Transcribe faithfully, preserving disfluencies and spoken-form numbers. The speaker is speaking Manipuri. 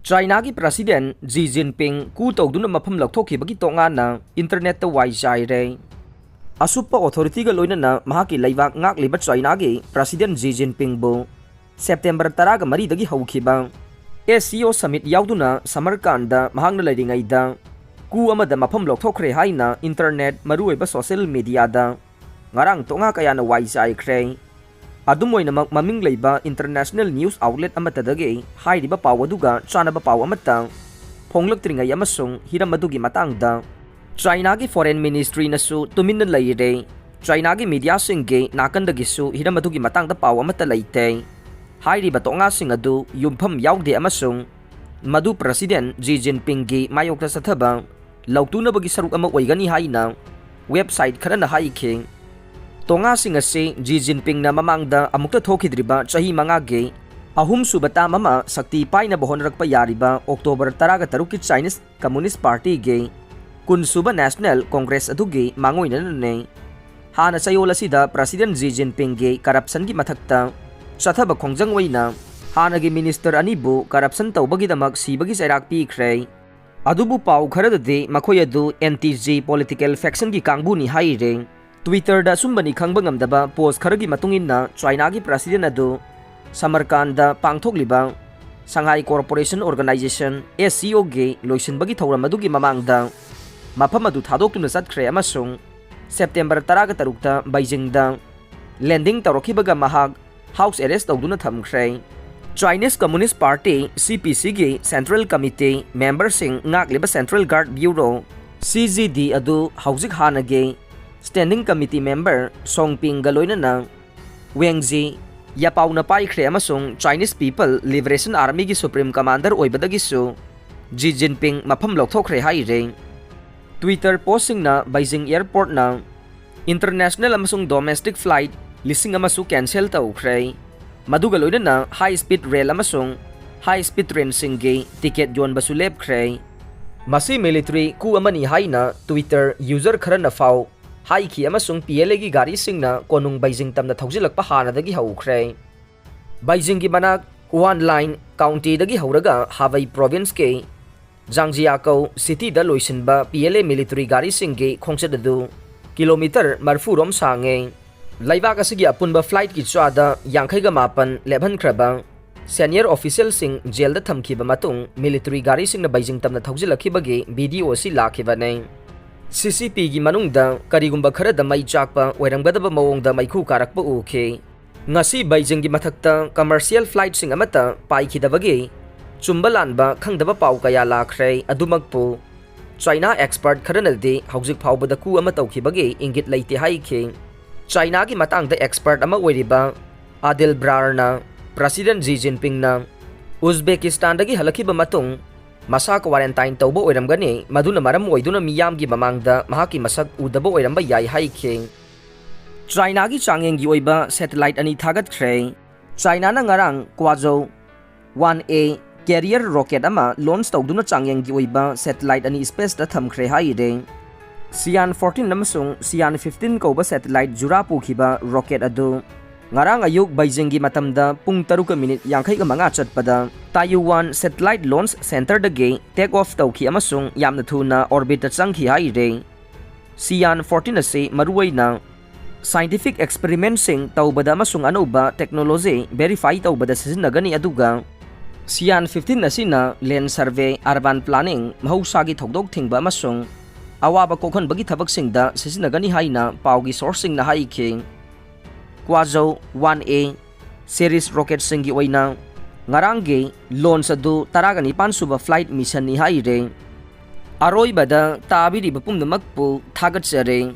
ꯆꯥꯏꯅꯥꯒꯤ President Xi Jinping coup ꯇꯧꯗꯨꯅ ꯃꯐꯝ ꯂꯧꯊꯣꯛꯈꯤꯕꯒꯤ ꯇꯣꯉꯥꯟꯅ internetꯇ ꯋꯥꯏ ꯆꯥꯏꯔꯦ꯫ ꯑꯁꯨꯞꯄ authorityꯒ ꯂꯣꯏꯅꯅ ꯃꯍꯥꯛꯀꯤ ꯂꯩꯕꯥꯛ ꯉꯥꯛꯂꯤꯕ ꯆꯥꯏꯅꯥꯒꯤ President Xi Jinpingꯕꯨ September ꯇꯔꯥꯒ ꯃꯔꯤꯗꯒꯤ ꯍꯧꯈꯤꯕ S C O summit ꯌꯥꯎꯗꯨꯅ ꯁꯃꯔꯀꯥꯟꯗ ꯃꯍꯥꯛꯅ ꯂꯩꯔꯤꯉꯩꯗ coup ꯑꯃꯗ ꯃꯐꯝ ꯂꯧꯊꯣꯛꯈ꯭ꯔꯦ ꯍꯥꯏꯅ internet, ꯃꯔꯨꯑꯣꯏꯕ social mediaꯗ ꯉꯔꯥꯡ ꯇꯣꯉꯥ ꯀꯌꯥꯅ ꯋꯥꯏ ꯆꯥꯏꯈ꯭ꯔꯦ꯫ ꯑꯗꯨꯝ ꯑꯣꯏꯅꯃꯛ, ꯃꯃꯤꯡ ꯂꯩꯕ international news outlet ꯑꯃꯠꯇꯗꯒꯤ ꯍꯥꯏꯔꯤꯕ ꯄꯥꯎ ꯑꯗꯨꯒ ꯆꯥꯅꯕ ꯄꯥꯎ ꯑꯃꯠꯇ ꯐꯣꯡꯂꯛꯇ꯭ꯔꯤꯉꯩ ꯑꯃꯁꯨꯡ ꯍꯤꯔꯝ ꯑꯗꯨꯒꯤ ꯃꯇꯥꯡꯗ ꯆꯥꯏꯅꯥꯒꯤ Foreign Ministryꯅꯁꯨ ꯇꯨꯃꯤꯟꯅ ꯂꯩꯔꯦ꯫ ꯆꯥꯏꯅꯥꯒꯤ mediaꯁꯤꯡꯒꯤ ꯅꯥꯀꯟꯗꯒꯤꯁꯨ ꯍꯤꯔꯝ ꯑꯗꯨꯒꯤ ꯃꯇꯥꯡꯗ ꯄꯥꯎ ꯑꯃꯠꯇ ꯂꯩꯇꯦ꯫ ꯍꯥꯏꯔꯤꯕ ꯇꯣꯉꯥꯁꯤꯡ ꯑꯗꯨ ꯌꯨꯝꯐꯝ ꯌꯥꯎꯗꯦ ꯑꯃꯁꯨꯡ ꯃꯗꯨ President Xi Jinpingꯒꯤ ꯃꯥꯌꯣꯛꯇ ꯆꯠꯊꯕ ꯂꯧꯇꯨꯅꯕꯒꯤ ꯁꯔꯨꯛ ꯑꯃ ꯑꯣꯏꯒꯅꯤ ꯍꯥꯏꯅ website ꯈꯔꯅ ꯍꯥꯏꯈꯤ꯫ ꯇꯣꯉꯥꯁꯤꯡ ꯑꯁꯤ Xi Jinpingꯅ ꯃꯃꯥꯡꯗ ꯑꯃꯨꯛꯇ ꯊꯣꯛꯈꯤꯗ꯭ꯔꯤꯕ ꯆꯍꯤ ꯃꯉꯥꯒꯤ ꯑꯍꯨꯝꯁꯨꯕ term ꯑꯃ ꯁꯛꯇꯤ ꯄꯥꯏꯅꯕ ꯍꯣꯠꯅꯔꯛꯄ ꯌꯥꯔꯤꯕ October ꯇꯔꯥꯒ ꯇꯔꯨꯛꯀꯤ Chinese Communist Partyꯒꯤ ꯀꯨꯟꯁꯨꯕ National Congress ꯑꯗꯨꯒꯤ ꯃꯥꯡꯑꯣꯏꯅꯅꯅꯤ꯫ ꯍꯥꯟꯅ ꯆꯌꯣꯜ ꯑꯁꯤꯗ President Xi Jinpingꯒꯤ corruptionꯒꯤ ꯃꯊꯛꯇ ꯆꯠꯊꯕ ꯈꯣꯡꯖꯪ ꯑꯣꯏꯅ ꯍꯥꯟꯅꯒꯤ minister ꯑꯅꯤꯕꯨ corruption ꯇꯧꯕꯒꯤꯗꯃꯛ ꯁꯤꯕꯒꯤ ꯆꯩꯔꯥꯛ ꯄꯤꯈ꯭ꯔꯦ꯫ ꯑꯗꯨꯕꯨ ꯄꯥꯎ ꯈꯔꯗꯗꯤ ꯃꯈꯣꯏ ꯑꯗꯨ anti-Xi political factionꯒꯤ ꯀꯥꯡꯕꯨꯅꯤ ꯍꯥꯏꯔꯦ꯫ Twitterꯗ ꯑꯆꯨꯝꯕꯅꯤ ꯈꯪꯕ ꯉꯝꯗꯕ post ꯈꯔꯒꯤ ꯃꯇꯨꯡ ꯏꯟꯅ, ꯆꯥꯏꯅꯥꯒꯤ President ꯑꯗꯨ ꯁꯃꯔꯀꯥꯟꯗ ꯄꯥꯡꯊꯣꯛꯂꯤꯕ Shanghai Cooperation Organization, S C Oꯒꯤ ꯂꯣꯏꯁꯤꯟꯕꯒꯤ ꯊꯧꯔꯝ ꯑꯗꯨꯒꯤ ꯃꯃꯥꯡꯗ ꯃꯐꯝ ꯑꯗꯨ ꯊꯥꯗꯣꯛꯇꯨꯅ ꯆꯠꯈ꯭ꯔꯦ ꯑꯃꯁꯨꯡ September ꯇꯔꯥꯒ ꯇꯔꯨꯛꯇ Beijingꯗ landing ꯇꯧꯔꯛꯈꯤꯕꯒ ꯃꯍꯥꯛ house arrest ꯇꯧꯗꯨꯅ ꯊꯝꯈ꯭ꯔꯦ꯫ Chinese Communist Party, C P Cꯒꯤ Central Committee memberꯁꯤꯡ ꯉꯥꯛꯂꯤꯕ Central Guard Bureau, C G D ꯑꯗꯨ ꯍꯧꯖꯤꯛ ꯍꯥꯟꯅꯒꯤ Standing Committee member Song Pingꯒ ꯂꯣꯏꯅꯅ Wang Zhi ꯌꯥꯄꯥꯎꯅ ꯄꯥꯏꯈ꯭ꯔꯦ ꯑꯃꯁꯨꯡ Chinese People Liberation Armyꯒꯤ Supreme Commander ꯑꯣꯏꯕꯗꯒꯤꯁꯨ Xi Jinping ꯃꯐꯝ ꯂꯧꯊꯣꯛꯈ꯭ꯔꯦ ꯍꯥꯏꯔꯦ꯫ Twitter postꯁꯤꯡꯅ Beijing airportꯅ international ꯑꯃꯁꯨꯡ domestic flight ꯂꯤꯁꯤꯡ ꯑꯃꯁꯨ cancel ꯇꯧꯈ꯭ꯔꯦ꯫ ꯃꯗꯨꯒ ꯂꯣꯏꯅꯅ high speed rail ꯑꯃꯁꯨꯡ high speed trainꯁꯤꯡꯒꯤ ticket ꯌꯣꯟꯕꯁꯨ ꯂꯦꯞꯈ꯭ꯔꯦ꯫ ꯃꯁꯤ military coup ꯑꯃꯅꯤ ꯍꯥꯏꯅ Twitter user ꯈꯔꯅ ꯐꯥꯎ ꯍꯥꯏꯈꯤ ꯑꯃꯁꯨꯡ P L Aꯒꯤ ꯒꯥꯔꯤꯁꯤꯡꯅ ꯀꯣꯅꯨꯡ Beijing ꯇꯝꯅ ꯊꯧꯖꯤꯜꯂꯛꯄ ꯍꯥꯟꯅꯗꯒꯤ ꯍꯧꯈ꯭ꯔꯦ꯫ Beijingꯒꯤ ꯃꯅꯥꯛ ꯋꯥꯟ ꯂꯥꯏꯟ ꯀꯥꯎꯟꯇꯤꯗꯒꯤ ꯍꯧꯔꯒ ꯍꯥꯋꯩ ꯄ꯭ꯔꯣꯚꯤꯟꯁꯀꯤ ꯖꯥꯡꯖꯤꯌꯥꯀꯧ ꯁꯤꯇꯤꯗ ꯂꯣꯏꯁꯤꯟꯕ ꯄꯤ ꯑꯦꯜ ꯑꯦ ꯃꯤꯂꯤꯇꯔꯤ ꯒꯥꯔꯤꯁꯤꯡꯒꯤ ꯈꯣꯡꯆꯠ ꯑꯗꯨ ꯀꯤꯂꯣꯃꯤꯇꯔ ꯃꯔꯤꯐꯨ ꯔꯣꯝ ꯁꯥꯡꯉꯦ꯫ ꯂꯩꯕꯥꯛ ꯑꯁꯤꯒꯤ ꯑꯄꯨꯟꯕ ꯐ꯭ꯂꯥꯏꯠꯀꯤ ꯆꯥꯗ ꯌꯥꯡꯈꯩꯒ ꯃꯥꯄꯟ ꯂꯦꯞꯍꯟꯈ꯭ꯔꯕ ꯁꯦꯅꯤꯌꯔ ꯑꯣꯐꯤꯁꯤꯌꯦꯜꯁꯤꯡ ꯖꯦꯜꯗ ꯊꯝꯈꯤꯕ ꯃꯇꯨꯡ, ꯃꯤꯂꯤꯇꯔꯤ ꯒꯥꯔꯤꯁꯤꯡꯅ ꯕꯩꯖꯤꯡ ꯇꯝꯅ ꯊꯧꯖꯤꯜꯂꯛꯈꯤꯕꯒꯤ ꯚꯤꯗꯤꯑꯣ ꯑꯁꯤ ꯂꯥꯛꯈꯤꯕꯅꯤ꯫ ꯁꯤ ꯁꯤ ꯄꯤꯒꯤ ꯃꯅꯨꯡꯗ ꯀꯔꯤꯒꯨꯝꯕ ꯈꯔꯗ ꯃꯩ ꯆꯥꯛꯄ ꯑꯣꯏꯔꯝꯒꯗꯕ ꯃꯑꯣꯡꯗ ꯃꯩꯈꯨ ꯀꯥꯔꯛꯄ ꯎꯈꯤ꯫ ꯉꯁꯤ ꯕꯩꯖꯤꯡꯒꯤ ꯃꯊꯛꯇ ꯀꯃꯔꯁꯤꯌꯦꯜ ꯐ꯭ꯂꯥꯏꯠꯁꯤꯡ ꯑꯃꯠꯇ ꯄꯥꯏꯈꯤꯗꯕꯒꯤ ꯆꯨꯝꯕ ꯂꯥꯟꯕ ꯈꯪꯗꯕ ꯄꯥꯎ ꯀꯌꯥ ꯂꯥꯛꯈ꯭ꯔꯦ꯫ ꯑꯗꯨꯃꯛꯄꯨ, ꯆꯥꯏꯅꯥ ꯑꯦꯛꯁꯄꯔꯠ ꯈꯔꯅꯗꯤ ꯍꯧꯖꯤꯛ ꯐꯥꯎꯕꯗ ꯀꯨ ꯑꯃ ꯇꯧꯈꯤꯕꯒꯤ ꯏꯪꯒꯤꯠ ꯂꯩꯇꯦ ꯍꯥꯏꯈꯤ꯫ ꯆꯥꯏꯅꯥꯒꯤ ꯃꯇꯥꯡꯗ ꯑꯦꯛꯁꯄꯔꯠ ꯑꯃ ꯑꯣꯏꯔꯤꯕ ꯑꯥꯗꯤꯜ ꯕ꯭ꯔꯥꯔꯅ ꯄ꯭ꯔꯁꯤꯗꯦꯟꯠ ꯖꯤ ꯖꯤꯟꯄꯤꯡꯅ ꯎꯖꯕꯦꯀꯤꯁꯇꯥꯟꯗꯒꯤ ꯍꯜꯂꯛꯈꯤꯕ ꯃꯇꯨꯡ ꯃꯁꯥ ꯀ꯭ꯋꯥꯔꯦꯟꯇꯥꯏꯟ ꯇꯧꯕ ꯑꯣꯏꯔꯝꯒꯅꯤ, ꯃꯗꯨꯅ ꯃꯔꯝ ꯑꯣꯏꯗꯨꯅ ꯃꯤꯌꯥꯝꯒꯤ ꯃꯃꯥꯡꯗ ꯃꯍꯥꯛꯀꯤ ꯃꯁꯛ ꯎꯗꯕ ꯑꯣꯏꯔꯝꯕ ꯌꯥꯏ ꯍꯥꯏꯈꯤ꯫ ꯆꯥꯏꯅꯥꯒꯤ ꯆꯥꯡꯌꯦꯡꯒꯤ ꯑꯣꯏꯕ ꯁꯦꯇꯦꯂꯥꯏꯠ ꯑꯅꯤ ꯊꯥꯒꯠꯈ꯭ꯔꯦ꯫ ꯆꯥꯏꯅꯥꯅ ꯉꯔꯥꯡ ꯀ꯭ꯋꯥꯖꯧ ꯋꯥꯟ ꯑꯦ ꯀꯦꯔꯤꯌꯔ ꯔꯣꯀꯦꯠ ꯑꯃ ꯂꯣꯟꯆ ꯇꯧꯗꯨꯅ ꯆꯥꯡꯌꯦꯡꯒꯤ ꯑꯣꯏꯕ ꯁꯦꯇꯦꯂꯥꯏꯠ ꯑꯅꯤ ꯁ꯭ꯄꯦꯁꯇ ꯊꯝꯈ꯭ꯔꯦ ꯍꯥꯏꯔꯦ꯫ ꯁꯤꯌꯥꯟ ꯐꯣꯔꯇꯤꯟ ꯑꯃꯁꯨꯡ ꯁꯤꯌꯥꯟ ꯐꯤꯐꯇꯤꯟ ꯀꯧꯕ ꯁꯦꯇꯦꯂꯥꯏꯠ ꯖꯨꯔꯥ ꯄꯨꯈꯤꯕ ꯔꯣꯀꯦꯠ ꯑꯗꯨ ꯉꯔꯥꯡ ꯑꯌꯨꯛ ꯕꯩꯖꯤꯡꯒꯤ ꯃꯇꯝꯗ ꯄꯨꯡ ꯇꯔꯨꯛꯀ ꯃꯤꯅꯤꯠ ꯌꯥꯡꯈꯩꯒ ꯃꯉꯥ ꯆꯠꯄꯗ ꯇꯥꯏꯌꯨꯋꯥꯟ ꯁꯦꯇꯦꯂꯥꯏꯠ ꯂꯣꯟꯆ ꯁꯦꯟꯇꯔꯗꯒꯤ ꯇꯦꯛ ꯑꯣꯐ ꯇꯧꯈꯤ ꯑꯃꯁꯨꯡ ꯌꯥꯝꯅ ꯊꯨꯅ ꯑꯣꯔꯕꯤꯠꯇ ꯆꯪꯈꯤ ꯍꯥꯏꯔꯦ꯫ ꯁꯤꯌꯥꯟ ꯐꯣꯔꯇꯤꯟ ꯑꯁꯤ ꯃꯔꯨꯑꯣꯏꯅ ꯁꯥꯏꯟꯇꯤꯐꯤꯛ ꯑꯦꯛꯁꯄꯦꯔꯤꯃꯦꯟꯠꯁꯤꯡ ꯇꯧꯕꯗ ꯑꯃꯁꯨꯡ ꯑꯅꯧꯕ ꯇꯦꯛꯅꯣꯂꯣꯖꯤ ꯚꯦꯔꯤꯐꯥꯏ ꯇꯧꯕꯗ ꯁꯤꯖꯤꯟꯅꯒꯅꯤ, ꯑꯗꯨꯒ ꯁꯤꯌꯥꯟ ꯐꯤꯐꯇꯤꯟ ꯑꯁꯤꯅ ꯂꯦꯟ ꯁꯔꯚꯦ, ꯑꯔꯕꯥꯟ ꯄ꯭ꯂꯥꯅꯤꯡ, ꯃꯍꯧꯁꯥꯒꯤ ꯊꯧꯗꯣꯛ ꯊꯤꯡꯕ ꯑꯃꯁꯨꯡ ꯑꯋꯥꯕ ꯀꯣꯛꯍꯟꯕꯒꯤ ꯊꯕꯛꯁꯤꯡꯗ ꯁꯤꯖꯤꯟꯅꯒꯅꯤ ꯍꯥꯏꯅ ꯄꯥꯎꯒꯤ ꯁꯣꯔꯁꯁꯤꯡꯅ ꯍꯥꯏꯈꯤ꯫ ꯀ꯭ꯋꯥꯖꯧ ꯋꯥꯟ ꯑꯦ ꯁꯦꯔꯤꯁ ꯔꯣꯀꯦꯠꯁꯤꯡꯒꯤ ꯑꯣꯏꯅ ꯉꯔꯥꯡꯒꯤ ꯂꯣꯟꯆ ꯑꯗꯨ ꯇꯔꯥꯒ ꯅꯤꯄꯥꯟ ꯁꯨꯕ ꯐ꯭ꯂꯥꯏꯠ ꯃꯤꯁꯟꯅꯤ ꯍꯥꯏꯔꯦ꯫ ꯑꯔꯣꯏꯕꯗ ꯇꯥꯕꯤꯔꯤꯕ ꯄꯨꯝꯅꯃꯛꯄꯨ ꯊꯥꯒꯠꯆꯔꯤ꯫